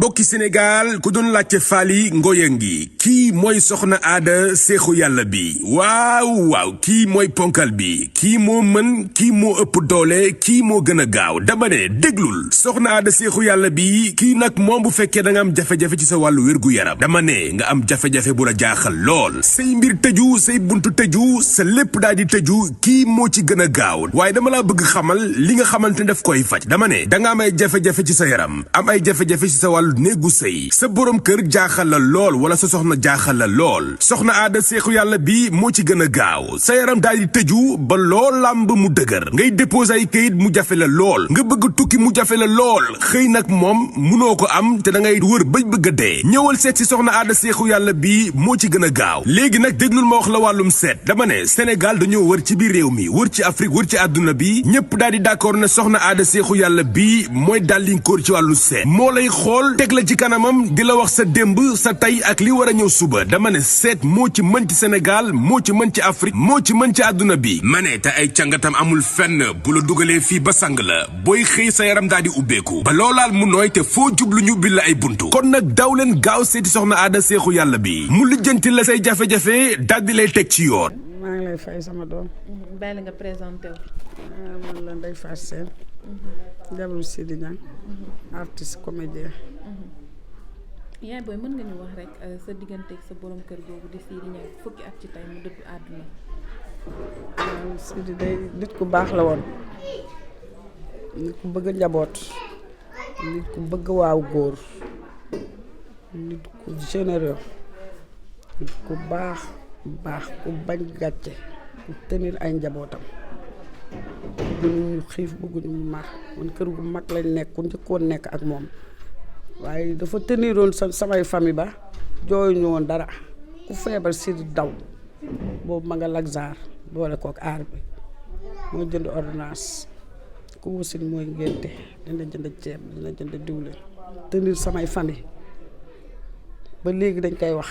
mbokki Sénégal ku doon laajte Faly Ngoyenghi kii mooy soxna aada seexu yàlla bi waaw kii mooy ponkal bi kii moo mën kii moo ëpp doole kii moo gën a gaaw dama ne déglul soxna aada seexu yàlla bi kii nag moom bu fekkee da nga am jafe-jafe ci sa wàllu wér-gu-yaram dama ne nga am jafe-jafe bu la jaaxal lool say mbir tëju say buntu tëju sa lépp daal di tëju kii moo ci gën a gaaw waaye dama laa bëgg xamal li nga xamante ne daf koy faj dama ne da nga am ay jafe-jafe ci sa yaram am ay jafe-jafe ci sa wàllu néegu sëy sa borom kër jaaxal la lool wala sa soxna jaaxal la lool soxna aada seexu yàlla bi moo ci gën a gaaw sa yaram daal di tëju ba lool làmb mu dëgër ngay déposer ay kayit mu jafe la lool nga bëgg tukki mu jafe la lool xëy nag moom munoo ko am te da ngay wër bëj bëgg a dee ñëwal seet si soxna aada seexu yàlla bi moo ci gën a gaaw léegi nag déglul ma wax la wàllum seet dama ne Sénégal dañoo wër ci biir réew mi wër ci Afrique wër ci àdduna bi ñëpp daal di d'accord ne soxna aada seexu yàlla bi mooy dàllinkóor ci wàllu seet moo lay xool teg la ci kanamam di la wax sa démb sa tey ak li war a ñëw suba dama ne seet moo ci mën ci Sénégal moo ci mën ci Afrique moo ci mën ci àdduna bi ma ne te ay càngatam amul fenn bu la dugalee fii ba sang la booy xëy sa yaram daal di ubbeeku ba loolaal mu nooy te foo jublu ñu bil la ay buntu kon nag daw leen gaaw seeti soxna aada seexu yàlla bi mu lijjanti la say jafe-jafe daal di lay teg ci yoon. maa ngi lay fay sama doom. bàyyi la nga présenté wu. man la Ndeye Fatou Sène. jabaru Sidi Niang. artiste comédien. yaay booy mën nga ñu wax rek sa diggante ak sa borom kër googu di Sidi Niang fukki at ci tey mu dëddu àdduna. waaw Sidi day nit ku baax la woon. nit ku bëgg njaboot. nit ku bëgg waaw góor. nit ku généreux. nit ku baax ku bañ gàcce. ku tenir ay njabootam. bëgguñu ñu xiif bëgguñu ñu mar man kër gu mag lañ nekk ku njëkkoon nekk ak moom. waaye dafa teniroon samay famille ba jooyuñu woon dara ku feebar si daw boobu ma nga Laxar boole kook aar bi moo jënd ordonnance ku wasin mooy ngénte dina jënd ceeb dina jënd diwlin tenir samay famille ba léegi dañ koy wax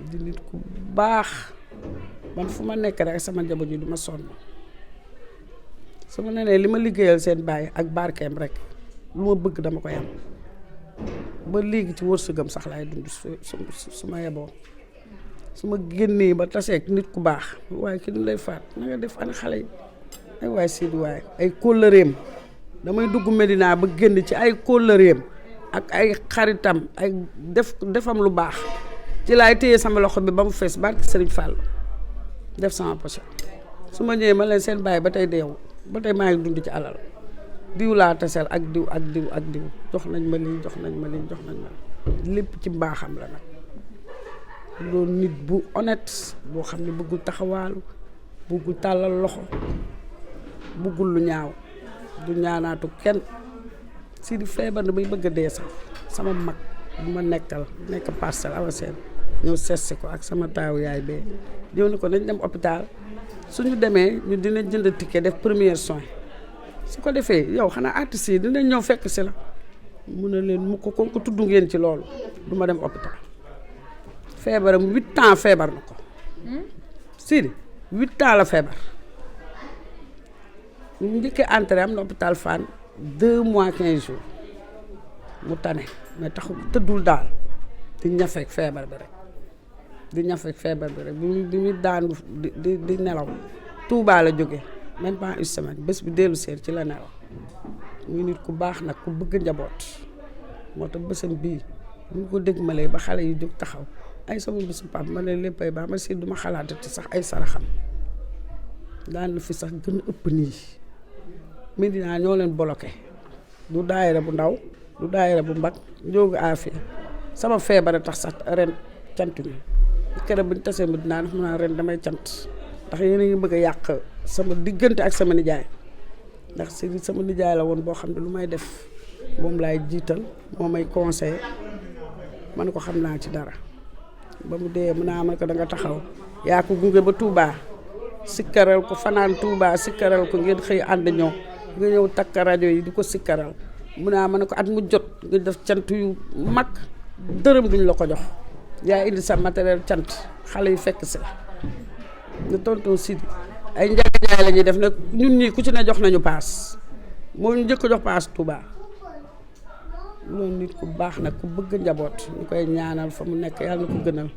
di nit ku baax man fu ma nekk rek sama njaboot ji du ma sonn su ma nee li ma liggéeyal seen baay ak barkeem rek lu ma bëgg dama koy am ba léegi ci wërsëgam sax laay dund su ma yeboo su ma génnee ba taseeg nit ku baax waaye ki du lay faat na nga def ana xale yi ay waay Sidi waay ay kóllëreem damay dugg Medina ba génn ci ay kóllëreem ak ay xaritam ay defam lu baax ci laay téye sama loxo bi ba mu fees barke Serigne Fall def sama poche su ma ñëwee ma leen seen bàyyi ba tey deewu ba tey maa ngi dund ci alal diw laa taseel ak diw jox nañ ma lii jox nañ ma lépp ci mbaaxam la nag loolu nit bu honnête boo xam ne bëggul taxawaalu bëggul tàllal loxo bëggul lu ñaaw du ñaanaatu kenn si di feebar na bay bëgg a dee sax sama mag bu ma nekk Parcelles Assainies ñëw seetsi ko ak sama taawu yaay bee ñëw ni ko nañ dem hôpital suñu demee ñu dina jënd ticket def premier soin su ko defee yow xanaa artistes yi dinañ ñëw fekk si la mu ne leen mu ko kon ko tudd ngeen ci loolu du ma dem hôpital feebaram 8 ans feebar na ko Sidi 8 ans la feebar ñu njëkkee entré am na hôpital Fann 2 mois 15 jours mu tane mais taxu tëddul daal di ñafeek feebar bi rek bi muy daanu di nelaw Touba la jóge même pas une semaine bés bi dellu seer ci la nelaw muy nit ku baax nag ku bëgg njaboot moo tax bésam bii ñu ko dégmalee ba xale yi jóg taxaw ay sama bésu pap ma ne léppay baax ma si duma xalaatati sax ay saraxam daan na fi sax gën a ëpp nii Medina ñoo leen bloqué du daayira bu ndaw du daayira bu mbag njóogu aafiya sama feebare tax sax ren cantuñu keroog bu ñu tasee Medina dafa naa ren damay cant ndax yéen a ngi bëgg a yàq sama diggante ak sama nijaay ndax si sama nijaay la woon boo xam ne lu may def moom laay jiital moo may conseillé ma ne ko xam naa ci dara ba mu dee mën naa ma ko da nga taxaw yaa ko gunge ba Touba sikkaral ko fanaan Touba sikkaral ko ngeen xëy ànd ñëw nga ñëw takk rajo yi di ko sikkaral mun naa ma ne ko at mu jot nga def cant yu mag dërëm duñ la ko jox yaa indi sa matériel cant xale yi fekk si la nga tonton Sidi ay njagajaay la ñuy def nag ñun ñii ku ci ne jox nañu paas moo ñu njëkk jox paas Touba loolu nit ku baax nag ku bëgg njaboot ñu koy ñaanal fa mu nekk yàlla na ko gënal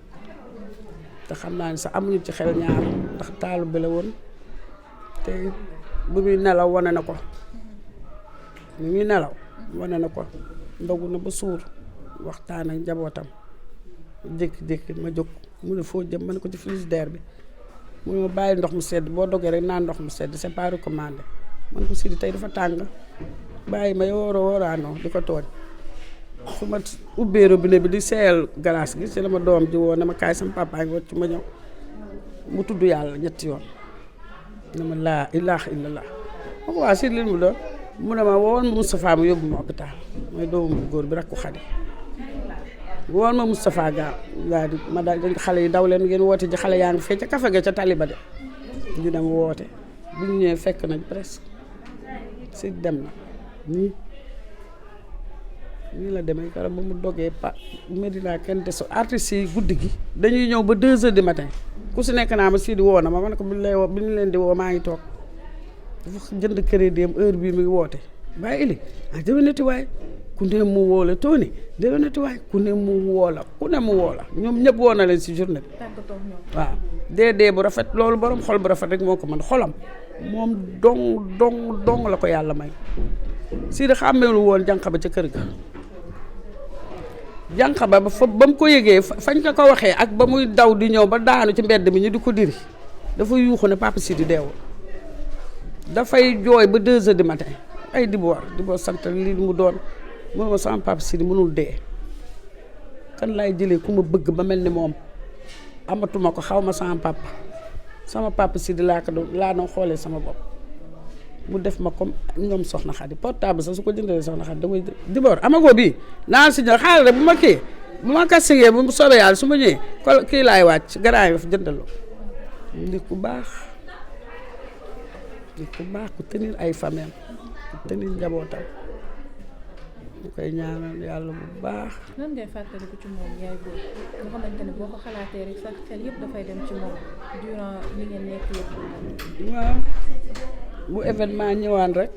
te xam naa ne sax amuñu ci xel ñaar ndax taalu bi la woon te bu muy nelaw wane na ko bu muy nelaw wane na ko ndogu na ba suur waxtaan ak njabootam jékki-jékki ma jóg mu ne foo jëm ma ne ko ci frigidaire bi mu ne ma bàyyi ndox mu sedd boo dogee rek naan ndox mu sedd c'est pas recommandé man ko Sidi tey dafa tàng bàyyi ma wóoraanoo di ko tooñ fu ma ubbee robinet bi di seeyal glace gi ci la ma doom ji woo ne ma kaay sama papa ngi wacc ma ñëw mu tudd yàlla ñetti yoon ne ma laa ilaaha illallah ma ko waa Sidi li mu doon mu ne ma woon ma Moustapha mu yóbbu ma hôpital mooy doomu bu góor bi rakku Xadi woon ma Moustapha Gaaw daa di ma daal xale yi daw leen ngeen woote ji xale yaa ngi fee ca kafe ga ca taliba de ñu dem woote bu ñu ñëwee fekk nañ presque si dem na nii la demee keroog ba mu dogee Medina kenn deso artistes yi guddi gi dañuy ñëw ba 2 heures du matin ku si nekk naa ma Sidi woo na ma ne ko bi ñu leen di woo maa ngi toog dafa jënd crédit am heure bii muy woote bàyyi ili déwénati waay ku ne mu woo la Tony déwénati waay ku ne mu woo la ñoom ñëpp woo na leen si journée bi waaw dee bu rafet loolu borom xol bu rafet rek moo ko mën xolam moom dong la ko yàlla may Sidi xàmmeelu woon jànq ba ca kër ga jànq ba ba mu ko yëgee fañ ko waxee ak ba muy daw di ñëw ba daanu ci mbedd mi ñu di ko diri dafa yuuxu ne papa Sidi deewul dafay jooy ba 2 heures du matin ay Dibor sant lii mu doon mënuma sama papa Sidi mënul dee kan laay jëlee ku ma bëgg ba mel ni moom amatuma ko xaw ma sama papa Sidi laa doon xoolee sama bopp mu def ma comme ñoom soxna Xadi portable sax su ko jëndalee soxna Xadi damay Dibor amagoo bii naa si ñëw xaaral rek bu ma kassigee bu soobee yàlla su ma ñëwee kii laay wàcc garaay daf jëndaloo nit ku baax ku tenir ay famille ku tenir njabootam ñu koy ñaanal yàlla bu baax. lan ngay fàttaliku ci moom yaay booy nga xamante ne boo ko xalaatee rek sax xel yëpp dafay dem ci moom durant li ngeen nekk yëpp. waaw bu événement ñëwaan rek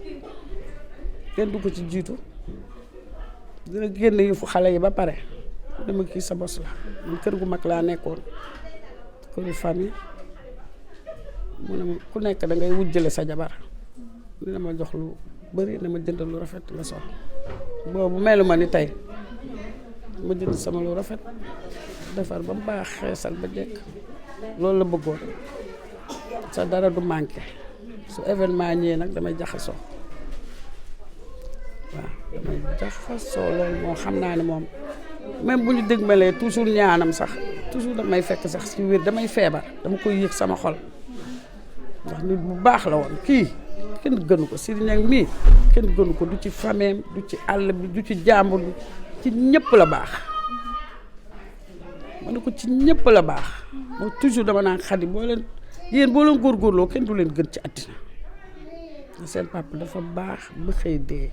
kenn du ko ci jiitu dina génn yi fu xale yi ba pare dama kii sa bos la man kër gu mag laa nekkoon këru famille mu ne ma ku nekk da ngay wujjale sa jabar dina ma jox lu bëri dama jëndal lu rafet nga sol boobu melu ma ni tey ma jënd sama lu rafet defar ba mu baax xeesal ba jekk loolu la bëggoon sa dara du manqué su événement ñëwee nag damay jaxasoo waaw damay jaxasoo loolu moo xam naa ne moom même bu ñu dégmalee toujours ñaanam sax toujours damay fekk sax ci wér damay feebar dama koy yëg sama xol ndax nit bu baax la woon kii kenn gënu ko Sidi Niang mii kenn gënu ko du ci fameem du ci àll bi du ci jàmbur bi ci ñëpp la baax ma ne ko ci ñëpp la baax moo toujours dama naan Xadi boo leen góorgóorloo kenn du leen gën ci àddina seen papa dafa baax ba xëy dee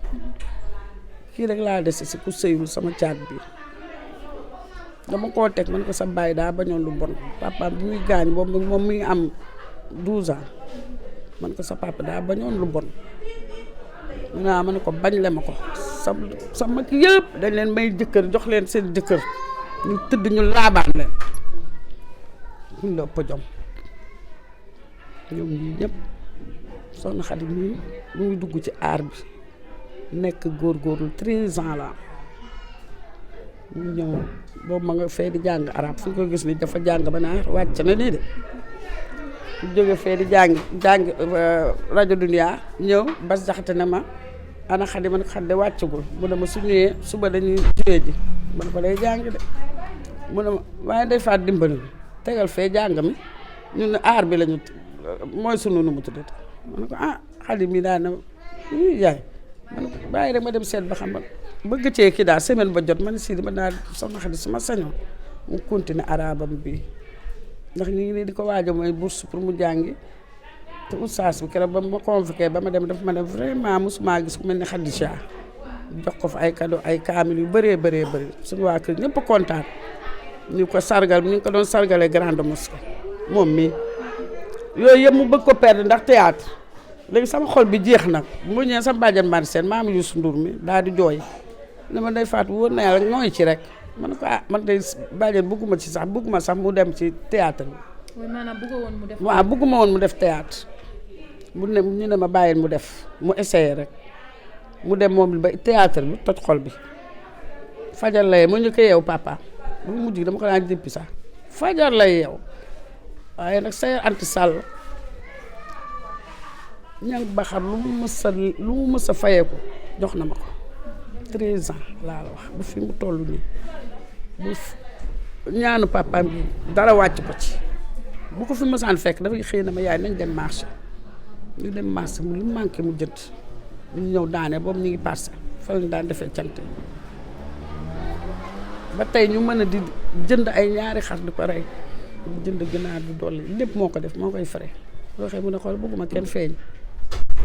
kii rek laa dese si ku sëyul sama caat bi dama koo teg man ko sa baay daa bañoon lu bon papa bi muy gaañ boobu moom mi ngi am 12 ans man ko sa papa daa bañoon lu bon mu naa ma ne ko bañ le ma ko sa mag yëpp dañ leen may jëkkër jox leen seen jëkkër ñu tëdd ñu laabaan leen ñu la ëpp jom ñoom ñii ñëpp soxna Xadi mii mu ngi dugg ci aar bi nekk góorgóorlu 13 ans la ñu ñëw boobu ma nga fee di jàng arab fu ñu ko gis ni dafa jàng ba naar wàcc na nii de ñu jóge fee di jàng rajo Dunia ñëw bas jaxate ne ma ana Xadi man ko Xadi wàccagul mu ne ma su ñëwee suba dañuy jiwee ji man ko day jàng de mu ne ma waaye day faat dimbali tegal fee jàng mi ñun ne aar bi lañu mooy sunu nu mu tuddati ma ne ko Xadi mi daa ne yaay ma ne ko bàyyi rek ma dem seet ba xam ba bëgg cee kii daal semaine ba jot ma ne Sidi ma daal soxna Xadi su ma sañoon mu continuer arabam bi ndax ñu ngi nii di ko waaja mooy bourse pour mu jàngi te oustaz bi keroog ba ma convoqué ba ma dem daf ma ne vraiment mosuma gis ku mel ni Khadija jox ko fa ay cadeau ay kaamil yu bëree bëri suñu waa kër ñëpp kontaan ñu ko sargal ñu ngi ko doon sargalee grande mosquée moom mii yooyu yëpp mu bëgg ko perdre ndax théâtre léegi sama xol bi jeex nag bu ma ñëwee sama bàjjan Mari Sène maam Youssou Ndour mi daal di jooy ne ma day faatu wóor na yàlla nooy ci rek man ko man day bàjjen bëgguma ci sax bëgguma sax mu dem ci théâtre bi. mooy maanaam bëggoo woon mu def. waaw bëgguma woon mu def théâtre mu ne ñu ne ma bàyyil mu def mu essayé rek mu dem moom ba théâtre bi toj xol bi fajar lay mu ñu ko yeew papa bu mujj gi dama ko daan jëppi sax fajar lay yeew waaye nag say anti sàll ñang baxar lu mu mës a fayeeku jox na ma ko 13 ans laa la wax ba fi mu toll nii bu ñaanu papaam bi dara wàcc ko ci bu ko fi mësaan fekk dafay xëy na ma yaay nañ dem marché ñu dem marché mu lu manqué mu jënd ñu ñëw daane boobu ñu ngi passé fa lañu daan defee cant ba tey ñu mën a di jënd ay ñaari xar di ko rey di jënd ginaar di dolli lépp moo ko def moo koy fere boo xëy mu ne xool bëgguma kenn feeñ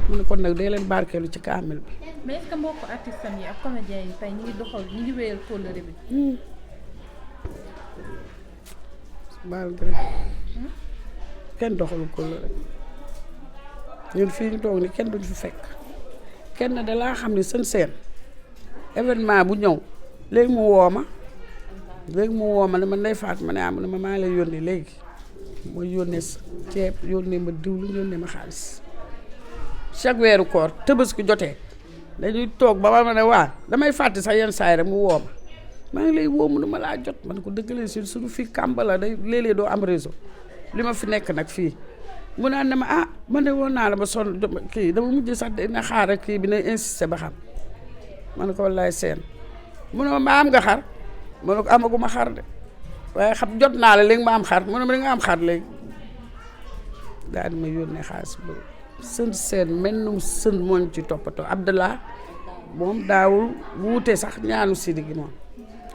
mu ne kon nag dee leen barkeelu ci kaamel bi. mais est-ce que mbokku artistes yi ak comédiens yi tey ñu ngi doxal ñu ngi wéyal kóllëre bi. malgré kenn doxalu kóllëre ñun fii ñu toog ni kenn duñ fi fekk kenn da laa xam ne seen événement bu ñëw léegi mu woo ma ne ma Ndeye Fatou ma ne am na ma maa lay yónnee léegi mooy yónnee ceeb yónnee ma diwlu yónnee ma xaalis chaque weeru koor Tabaski jotee dañuy toog ba ma ne waa damay fàtte sax yenn saa yi rek mu woo ma maa ngi lay woo mu ne ma laa jot man ko dëggalee si suñu fii kàmba la day léeg-léeg doo am réseau li ma fi nekk nag fii mu naan ne ma man de woon naa la ba sonn kii dama mujj sax dina xaar rek kii bi ne insisté ba xam ma ne ko wallaay seen mu ne ma am nga xar ma ne ko amaguma xar de waaye xam jot naa la léegi ma am xar mu ne ma di nga am xar léegi daal di ma yónnee xaalis boobu seen mel num sën mooñ ci toppatoo Abdallah moom daawul wuute sax ñaanu Sidi gi moom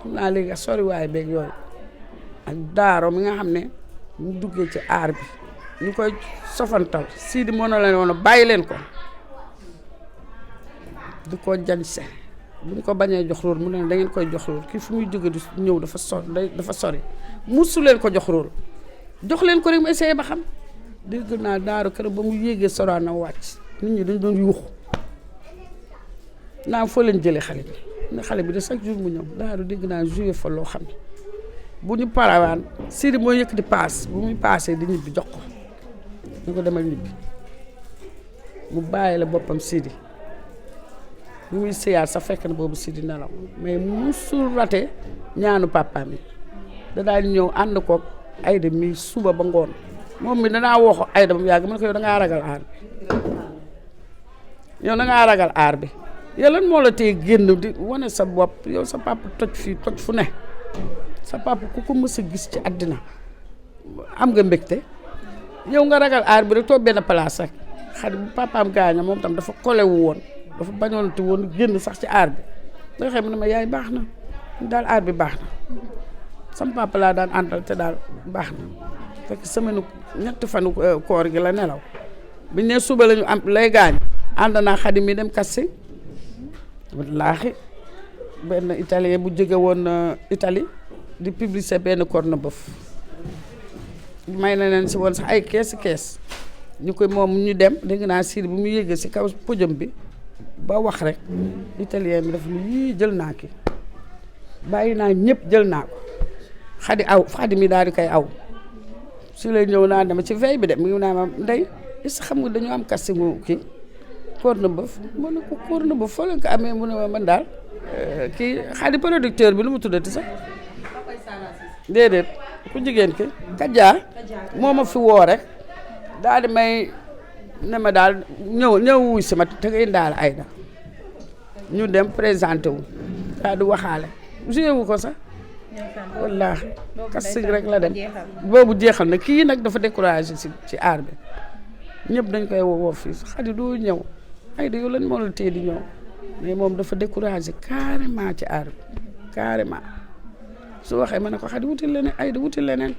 xam naa léegi sori waay beeg yooyu ak daaro mi nga xam ne mu duggee ci aar bi ñu koy sofantal Sidi moo na leen woon bàyyi leen ko di ko jañse bu ñu ko bañee jox róol mu ne da ngeen koy jox róol kii fu muy jóge di ñëw dafa sori musu leen ko jox róol jox leen ko rek mu essayé ba xam dégg naa daaru keroog ba mu yéegee Sorano wàcc nit ñi dañ doon yuuxu naa foo leen jëlee xale bi ne xale bi de chaque jour mu ñëw daaru dégg naa joué fa loo xam ne bu ñu parawaan Sidi mooy yëkkati paas bu muy paasee di ñibbi jox ko ñu ko demal ñibbi mu bàyyi la boppam Sidi bi muy sëyaat sax fekk na boobu Sidi nelaw mais musul rate ñaanu papaam yi da daal ñëw ànd koog Aïda mi suba ba ngoon moom mi danaa waxo Aïda ba mu yàgg mu ne ko yow dangaa ragal aar bi yow dangaa ragal aar bi yow lan moo la tee génn di wane sa bopp yow sa papa toj fii toj fu ne sa papa ku ko mës a gis ci àddina am nga mbégte yow nga ragal aar bi rek toog benn place rek xale bu papaam gaaña moom tam dafa kolewu woon dafa bañoonte woon génn sax ci aar bi nga xam ne ma yaay baax na daal aar bi baax na sama papa laa daan àndal te daal baax na fekk semaine ñetti fanu koor gi la nelaw biñ ne suba lañu am lay gaañ ànd naa Xadi mi dem Kassi wallaahi benn italien bu jóge woon Italie di publicité benn corned-beef may na leen si woon sax ay kees ñu koy moom ñu dem dégg naa Sidi bu mu yéegee si kaw podium bi ba wax rek italien bi dafa lu yii jël naa ki bàyyi naa ñëpp jël naa ko Xadi mi daal di koy aw si lay ñëw naa dama ci veille bi de mu ngi naa ma ndey est-ce que xam nga dañoo am casting kii corned-beef ma ne ko corned-beef foo leen ko amee mu ne ma man daal kii Xadi producteur bi lu mu tuddati sax déedéet ku jigéen ki Kaja moo ma fi woo rek daal di may ne ma daal ñëw wuy si ma te nga indaale Aïda ñu dem présenté wu daal di waxaale joué wu ko sax wallaahi casting rek la dem boobu jeexal na kii nag dafa découragé ci aar bi ñëpp dañ koy woo fii Xadi doo ñëw Aïda yow lan moo la tee di ñëw mais moom dafa découragé carrément ci aar bi carrément su waxee ma ne ko Xadi wutil leneen Aïda wutil leneen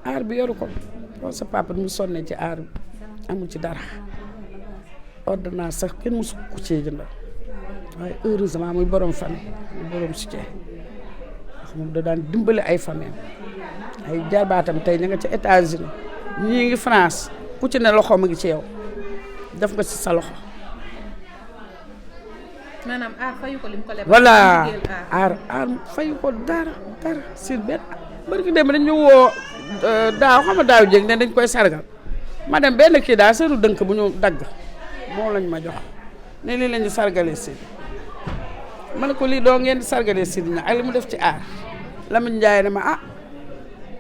aar bi yoru ko loolu sa papa mu sonne ci aar bi amul ci dara ordonnance sax kenn musu ko cee jëndal waaye heureusement muy borom famille muy borom soutien ndax moom da daan dimbali ay famille ay jarbaatam tey ña nga ca États-Unis ñii ngi France ku ci ne loxoom a ngi ci yow def nga ci sa loxo maanaam aar fayu ko lim ko lebal. voilà aar fayu ko dara si benn barki dem dañ ñu woo daaw xam nga daaw jéeg ne dañ koy sargal ma dem benn kii daal sëru dënk bu ñu dagg moom lañ ma jox ne lii lañu sargalee Sidi ma ne ko lii doo ngeen di sargalee Sidi ña ak li mu def ci aar Lamine Ndiaye ne ma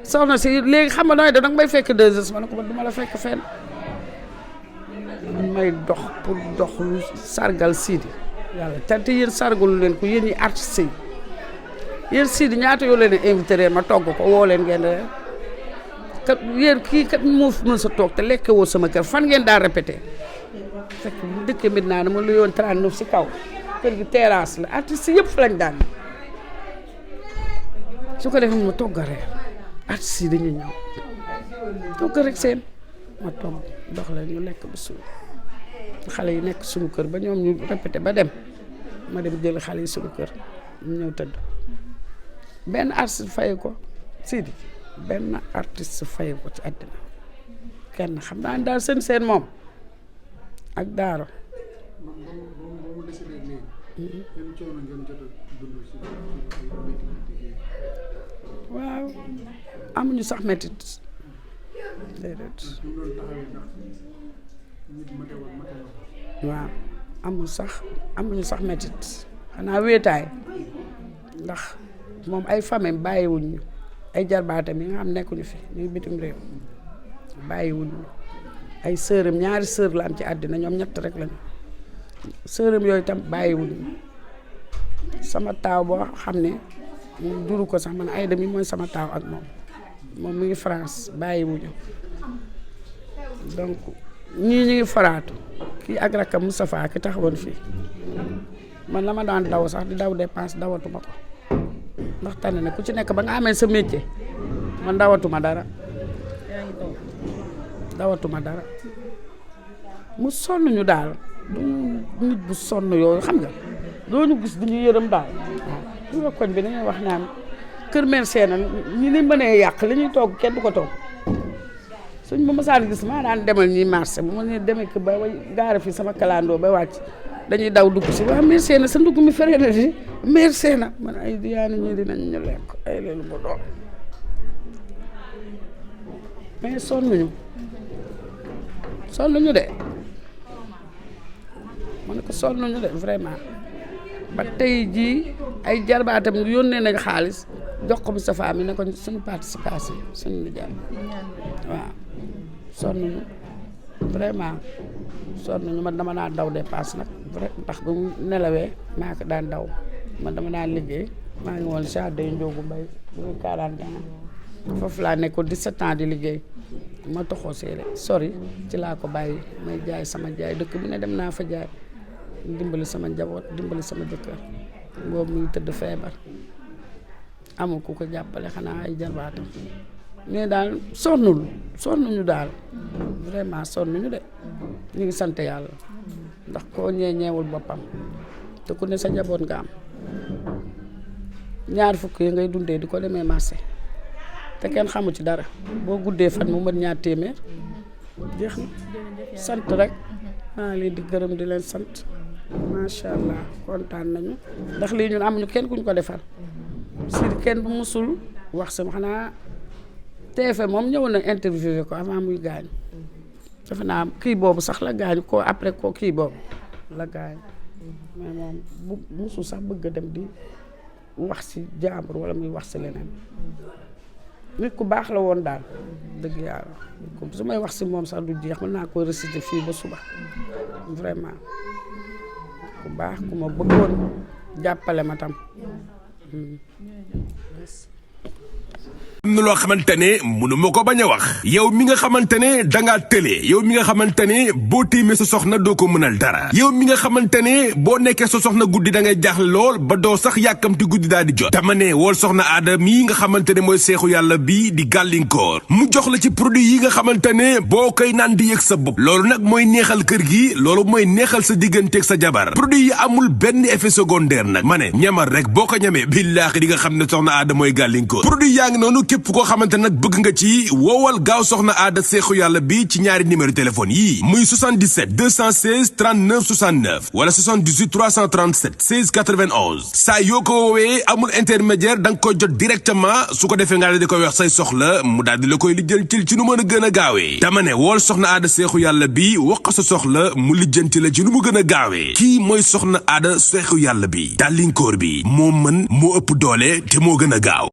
soxna si léegi xam nga nooy def danga may fekk 2 ma ne ko ba duma la fekk fenn may dox pour dox lu sargal Sidi yàlla te yéen sargalu leen ko yéen ñi artistes yi yéen Sidi ñaata yoo leen invité leen ma togg ko woo leen ngeen de kat yéen kii kat moo fi mën sa toog te lekke woo sama kër fan ngeen daa répété fekk bu dëkkee mit naa ne ma lu yoon 39 si kaw kër gi terrasse la artistes yëpp fa lañ daan su ko defee ma togg reer artistes yi dañuy ñëw togg rek seen ma togg dox la ñu lekk ba suur xale yi nekk suñu kër ba ñoom ñu répété ba dem ma dem jël xale yi suñu kër ñu ñëw tëdd benn artiste faye ko Sidi benn artiste faye ko ci àddina kenn xam naa daal seen moom ak daaro waaw amuñu sax métit déedéet waaw amuñu sax métit xanaa wéetaay ndax moom ay famille bàyyiwuñu ay jarbaatam yi nga xam nekkuñu fi ñu ngi bitim réew bàyyiwuñu ay sërëm ñaari sër la am ci àddina ñoom ñett rek lañu sërëm yooyu tam bàyyiwuñu sama taaw boo xam ne mu duru ko sax man ay dem yi mooy sama taaw ak moom mu ngi France bàyyiwuñu donc ñii ñu ngi faraatu kii ak rakkam Moustapha ki taxawoon fii man la ma daan daw sax di daw dépense dawatuma ko ndax tane ne ku ci nekk ba nga amee sa métier man dawatuma dara mu sonn ñu daal duñu nit bu sonn yooyu xam nga doo ñu gis duñu yërëm daal waaw du nga koñ bi dañuy wax naan kër mère Sène ñi ni mënee yàq li ñuy togg kenn du ko togg suñ ma mësaan gis maa daan demal ñuy marché bu ma nee demee ko ba gaare fii sama kalandoo ba wàcc dañuy daw dugg si waaw mère Sène sa ndugg mi feree na di mère Sène man ay diyaani ñi dinañ ñu lekk ay loolu mu doon mais sonnuñu de ma ne ko sonnuñu de vraiment ba tey jii ay jarbaatam yónnee nañ xaalis jox ko Moustapha mi ne ko suñu participation suñu liggéey waaw sonnuñu vraiment sonnuñu man dama naa daw dépasse nag vrai ndax bu mu nelawee maa ko daan daw man dama daan liggéey maa ngi woon jardin Ndiogu Mbaye bu muy 40 ans foofu laa nekkoon 17 ans di liggéey ma toxoo seere sori ci laa ko bàyyi may jaay sama jaay dëkk bu ne dem naa fa jaay dimbali sama njaboot dimbali sama jëkkër boobu muy tëdd feebar amul ku ko jàppale xanaa ay jarbaatam mais daal sonnuñu daal vraiment sonnuñu de ñu ngi sant yàlla ndax koo ñeewul boppam te ku ne sa njaboot nga am ñaar fukk yi ngay dundee di ko demee marché te kenn xamu ci dara boo guddee fan mu mën ñaar téeméer jeex na sant rek maa leen di gërëm di leen sant macha allah kontaan nañu ndax lii ñun amuñu kenn kuñ ko defal si kenn bu musul wax sama xanaa TFM moom ñëw na interviewé ko avant muy gaañu defe naa kii boobu sax la gaañu ko après ko kii boobu la gaañu mais moom bu musul sax bëgg a dem di wax si jàmbur wala muy wax si leneen nit ku baax la woon daal dëgg yàlla su may wax si moom sax du jeex mën naa ko réciter fii ba suba vraiment ku baax ku ma bëggoon jàppale ma tam. am na loo xamante ne mënu ma ko bañ a wax yow mi nga xamante ne dangaa tële yow mi nga xamante ne boo tiimee sa soxna doo ko mënal dara yow mi nga xamante ne boo nekkee sa soxna guddi da ngay jaaxle lool ba doo sax yàkkamti guddi daal di jot dama ne wool soxna aada mii nga xamante ne mooy seexu yàlla bi di gàllinkoor mu jox la ci produit yi nga xamante ne boo koy naan di yëg sa bopp loolu nag mooy neexal kër gi loolu mooy neexal sa digganteeg sa jabar produit yi amul benn effet secondaire nag ma ne ñamal rek boo ko ñamee billaahi di nga xam ne soxna aada mooy gàllinkoor produit yaa ngi noonu képp koo xamante nag bëgg nga ci woowal gaaw soxna Aada Seexu Yàlla bi ci ñaari numéro téléphone yi muy 77 216 39 69 wala 78 337 16 91 saa yoo ko woowee amul intermédiaire da nga koy jot directement su ko defee nga di koy wax say soxla mu daal di la koy lijjantil ci nu mën a gën a gaawee dama ne wool soxna Aada Seexu Yàlla bi wax ko sa soxla mu lijjanti la ci nu mu gën a gaawee kii mooy soxna Aada Seexu Yàlla bi dàllinkoor bi moo mën moo ëpp doole te moo gën a gaaw